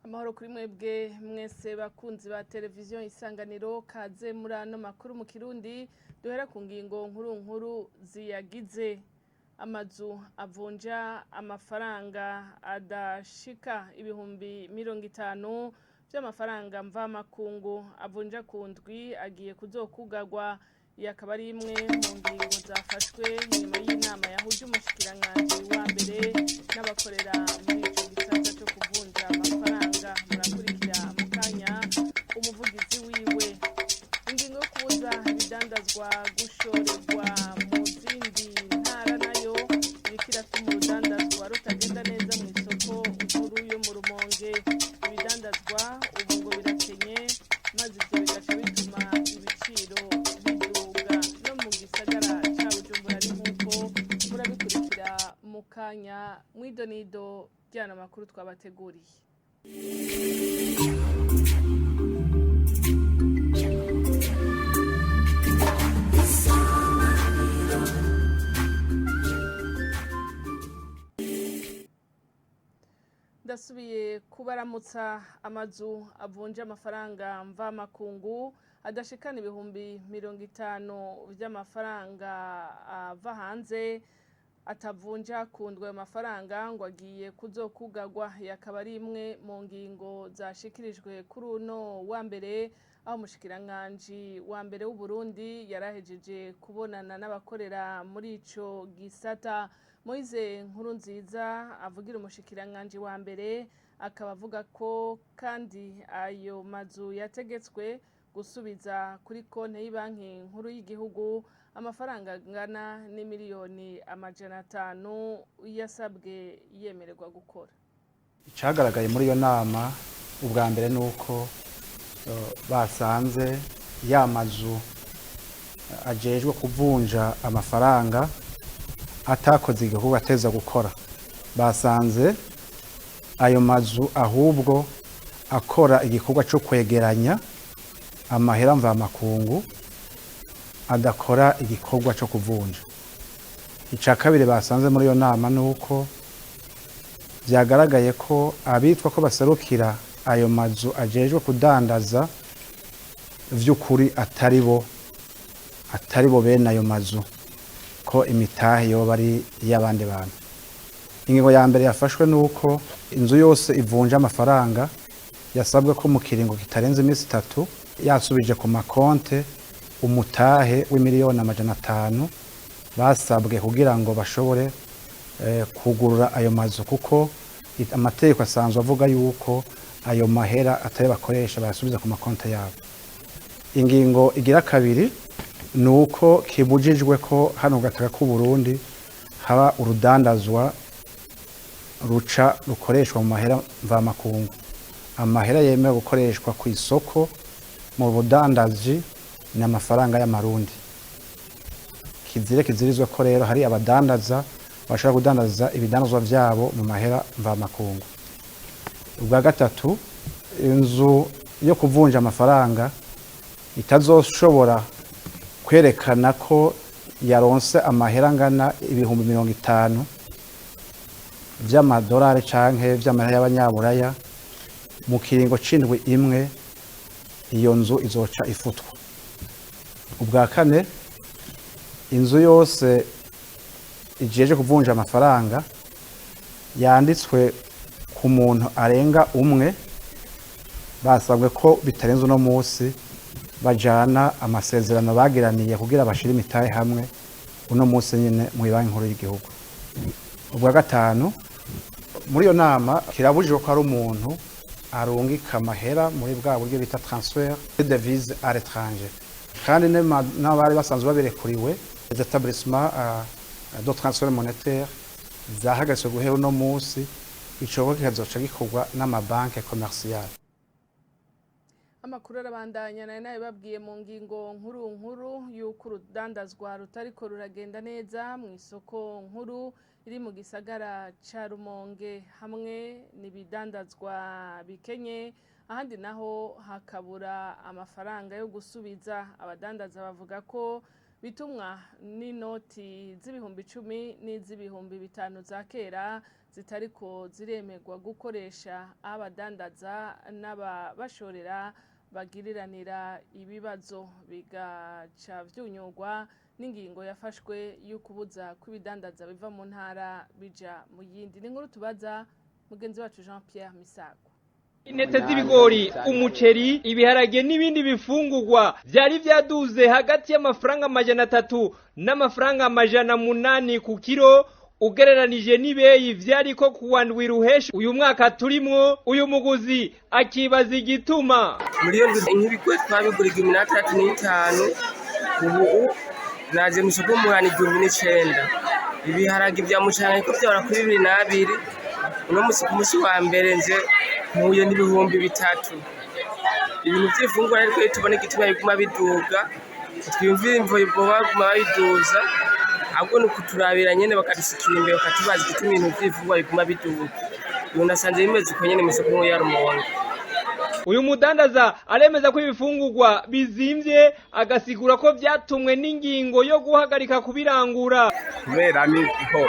Amahoro kuri mwebwe mwese bakunzi ba televiziyo Isanganiro. Kaze muri ano makuru mu Kirundi, duhera ku ngingo nkuru nkuru ziyagize. Amazu avunja amafaranga adashika 50,000 vy'amafaranga mvamakungu avunja ku ndwi agiye kuzokugarwa. Iyi akaba ari imwe mu ngingo zafashwe nyuma y'inama yahuje umushikiranganji wa mbere n'abakorera muri ico gisata co kuvunja amafaranga. Murakurikira mu kanya umuvugizi wiwe. Ingingo yo kubuza ibidandazwa gushorerwa mu zindi ntara nayo iriko iratuma urudandazwa rutagenda neza mu isoko nkuru yo mu Rumonge. Ibidandazwa ubu ngo birakenye, maze ivyo bigaca bituma ibiciro biduga no mu gisagara ca Bujumbura. Ni nk'uko murabikurikira mu kanya mw'idonido ry'ano makuru twabateguriye. Ndasubiye kubaramutsa. Amazu avunja amafaranga mvamakungu adashikana 50,000 vy'amafaranga ava hanze atavunja kundwa ayo mafaranga ngo agiye kuzokugarwa. Yakaba ari imwe mu ngingo zashikirijwe kuri uno wa mbere, aho umushikiranganji wa mbere w'Uburundi yarahejeje kubonana n'abakorera muri ico gisata. Moise Nkurunziza avugira umushikiranganji wa mbere akaba avuga ko kandi ayo mazu yategetswe gusubiza kuri konte y'ibanki nkuru y'igihugu amafaranga angana n'imiliyoni 500 yasabwe yemererwa gukora. Icagaragaye muri iyo nama ubwa mbere ni uko basanze ya mazu ajejwe kuvunja amafaranga atakoze igikorwa ateza gukora. Basanze ayo mazu ahubwo akora igikorwa cyo kwegeranya amahera mvamakungu, adakora igikorwa cyo kuvunja. Icya kabiri basanze muri iyo nama ni uko byagaragaye ko abitwa ko baserukira ayo mazu ajejwe kudandaza vy'ukuri atari bo bene ayo mazu, ko imitahe yoba ari iy'abandi bantu. Ingingo ya mbere yafashwe ni uko inzu yose ivunja amafaranga yasabwe ko mu kiringo kitarenze iminsi 3 yasubije ku makonte umutahe w'imiliyoni 500 basabwe kugira ngo bashobore kugurura ayo mazu, kuko amategeko asanzwe avuga yuko ayo mahera atari bakoresha bayasubiza ku makonte yabo. Ingingo igira kabiri ni uko kibujijwe ko hano ku gataka k'u Burundi haba urudandazwa ruca rukoreshwa mu mahera mvamakungu. Amahera yemewe gukoreshwa ku isoko mu budandaji ni amafaranga y'amarundi. Kizire kizirizwa ko rero hari abadandaza bashobora kudandaza ibidandazwa vyabo mu mahera mvamakungu. Ubwa gatatu, inzu yo kuvunja amafaranga itazoshobora kwerekana ko yaronse amahera angana 50,000 vy'amadolari canke vy'amahera y'abanyaburaya mu kiringo c'indwi imwe, iyo nzu izoca ifutwa. Ubwa kane, inzu yose ijeje kuvunja amafaranga yanditswe ku muntu arenga umwe, basabwe ko bitarenze uno munsi bajana amasezerano bagiraniye kugira bashire imitahe hamwe uno munsi nyine mu banki nkuru y'igihugu. Ubwa gatanu, muri iyo nama kirabujijwe ko hari umuntu arungika amahera muri bwa buryo bita transfert de devise à l'étranger, kandi n'abari basanzwe babirekuriwe, les établissements de transfert monétaire zahagaritswe guhera uno munsi. Ico kikazoca gikorwa n'amabanke commerciales. Amakuru arabandanya. Nari nabibabwiye mu ngingo nkuru nkuru y'uko urudandazwa rutariko ruragenda neza mu isoko nkuru iri mu gisagara ca Rumonge. Hamwe n'ibidandazwa bikenye, ahandi naho hakabura amafaranga yo gusubiza. Abadandaza bavuga ko Bitumwa n'inoti z'ibihumbi 10 n'iz'ibihumbi 5 za kera zitariko ziremerwa gukoresha, abadandaza n'ababashorera bagiriranira ibibazo, bigaca vyunyurwa n'ingingo yafashwe y'ukubuza kw'ibidandaza biva mu ntara bija mu yindi. Ni inkuru tubaza mugenzi wacu Jean Pierre Misago. Intete z'ibigori, umuceri, ibiharage n'ibindi bifungurwa vyari vyaduze hagati y'amafaranga 300 n'amafaranga 800 ku kiro, ugereranije n'ibeyi vyariko kuwa ndwi ruheshi uyu mwaka turimwo. Uyu muguzi akibaza igituma. Muri iyo ndwi nk'ibigori twabigura 16,500, ubu naje mw'isoko muhana 1009. Ibiharage vya mucanga ko vyahora kuri 22, uno musi ku musi wa mbere nje mpuye n'3000. Ibintu vy'ifungurwa ariko tubona igituma biguma biduga, twiyumvira imvo boba baguma babiduza, ahubwo ni ukuturabira nyene bakadushikira imbere bakatubaza igituma ibintu vy'ifungurwa biguma biduga. Ubu nasanze bimeze uko nyene mw'isoko nkuru ya Rumonge. Uyu mudandaza aremeza ko ibifungurwa bizimvye, agasigura ko vyatumwe n'ingingo yo guhagarika kubirangura. Kubera niho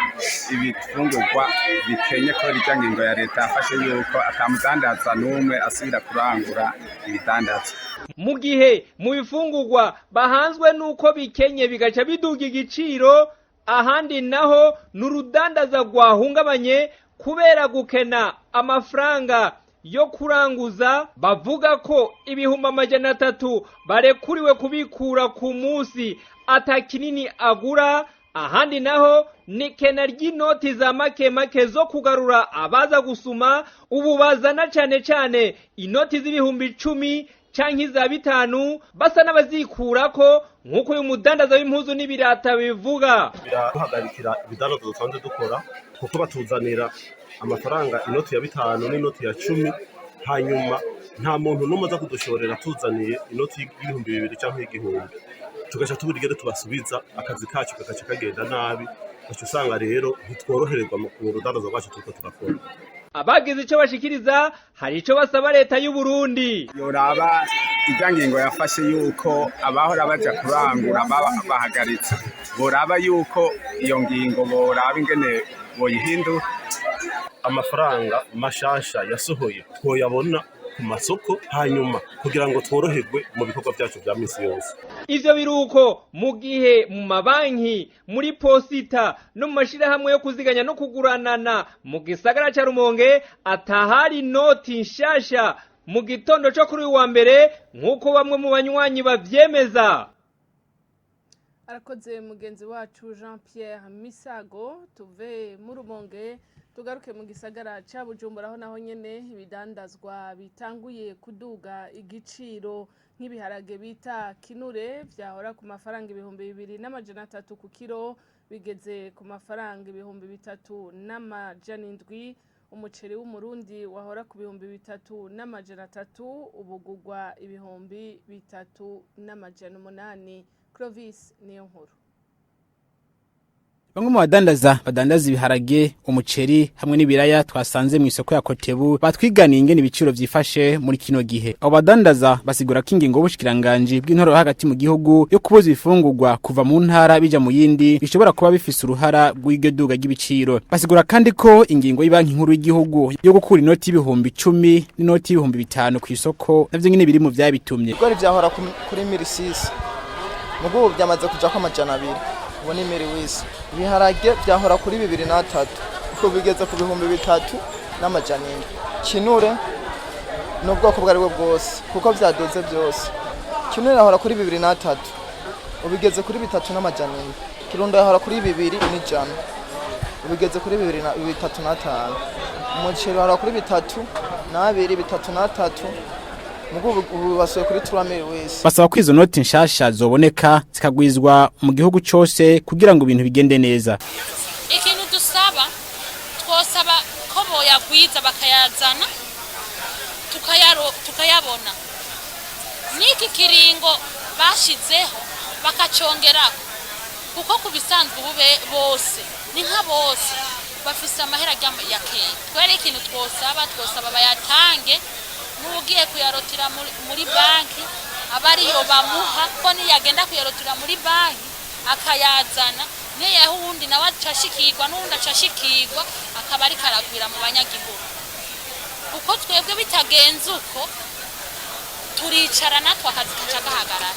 ibifungurwa bikenye kubera irya ngingo ya leta yafashe yuko atamudandaza n'umwe asubira kurangura ibidandazwa. Mu gihe mu bifungurwa bahanzwe n'uko bikenye bigaca biduga igiciro, ahandi naho ni urudandaza rwahungabanye kubera gukena amafaranga yo kuranguza. Bavuga ko 300,000 barekuriwe kubikura ku munsi ata kinini agura. Ahandi naho ni kena ry'inoti za make make zo kugarura abaza gusuma, ubu bazana cane cane inoti z'ibihumbi 10 canke iza 5, basa n'abazikurako, nk'uko uyu mudandaza w'impuzu n'ibirata bivuga. Biraduhagarikira ibidandazwa dusanzwe dukora, kuko batuzanira amafaranga inoti ya 5 n'inoti ya 10, hanyuma nta muntu n'umwe aza kudushorera atuzaniye inoti y'2000 canke y'1000, tugaca tubura ingene tubasubiza, akazi kacu kagaca kagenda nabi, ugaca usanga rero ntitworohererwa mu rudandazo rwacu turiko turakora. Abagize ico bashikiriza hari ico basaba leta y'u Burundi. Yoraba irya ngingo yafashe yuko abahora baja kurangura bahagaritse, boraba yuko iyo ngingo boraba ingene boyihindura. Amafaranga mashasha yasohoye twoyabona ku masoko, hanyuma kugira ngo tworoherwe mu bikorwa vyacu vya misi yose. Ivyo biruko mu gihe mu mabanki, muri posita no mu mashirahamwe yo kuziganya no kuguranana mu gisagara ca Rumonge atahari inoti nshasha mu gitondo co kuri uyu wa mbere, nk'uko bamwe mu banywanyi bavyemeza. Arakoze mugenzi wacu Jean Pierre Misago. Tuve mu Rumonge tugaruke mu gisagara ca Bujumbura, aho naho nyene ibidandazwa bitanguye kuduga igiciro, nk'ibiharage bita kinure vyahora ku mafaranga 2300 ku kiro bigeze ku mafaranga 3700. Umuceri w'umurundi wahora ku 3300 ubugugwa 3800. Clovis niyo nkuru. Bamwe mu badandaza badandaza ibiharage, umuceri hamwe n'ibiraya twasanze mu isoko ya Kotebu batwiganiye ingene ibiciro vyifashe muri kino gihe. Abo badandaza basigura ko ingingo y'ubushikiranganji bw'intoro hagati mu gihugu yo kubuza ibifungurwa kuva mu ntara bija mu yindi bishobora kuba bifise uruhara rw'iryo duga ry'ibiciro. Basigura kandi ko ingingo y'ibanki nkuru y'igihugu yo gukura inoti y'10,000 n'inoti y'5,000 ku isoko navyo nyene biri mu vyabitumye. Ibigori vyahora kuri 600, mugo ubu byamaze kujako 200, ubu ni 1800. Ibiharage vyahora kuri 2003, ubu bigeze ku 3700. Kinure n'ubwoko bwo aribwo bwose kuko vyaduze byose. Kinure yahora kuri 2003, ubu bigeze kuri 3400. Kirundo yahora kuri 2100, ubu bigeze kuri 3500. Umuceri wahora kuri 32, 33, mugo ubu basuye kuri 3000 wese. Basaba ko izo noti nshasha zoboneka zikagwizwa mu gihugu cose kugira ngo ibintu bigende neza. Ikintu dusaba, twosaba ko boyagwiza bakayazana tukayabona, n'iki kiringo bashizeho bakacongerako, kuko ku bisanzwe ubu bose ni nka bose bafise amahera ya kera. Twere ikintu twosaba, twosaba bayatange, n'ugiye kuyarotira muri banki aba ariyo bamuha, ko niyagenda kuyarotira muri banki. Akayazana, niyo yaha uwundi, nawe acashikirwa, n'uwundi acashikirwa, akaba ariko aragwira mu banyagihugu. Kuko twebwe bitagenze uko, turicara natwe, akazi kaca gahagarara.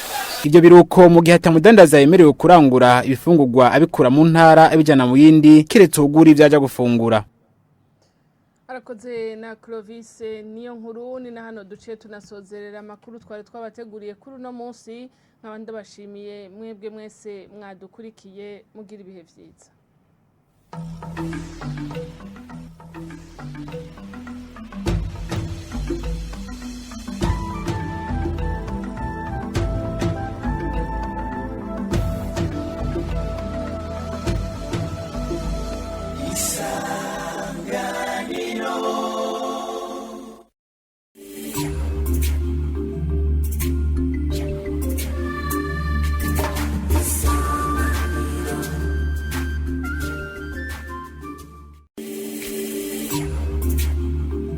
Ivyo biruko mu gihe atamudandaza yemerewe kurangura ibifungurwa abikura mu ntara abijana mu yindi, kiretse ugura ivyo aja gufungura. Arakoze na Clovis niyo nkuru. Ni na hano duciye tunasozerera amakuru twari twabateguriye kuri uno munsi. Nkaba ndabashimiye mwebwe mwese mwadukurikiye. Mugira ibihe vyiza.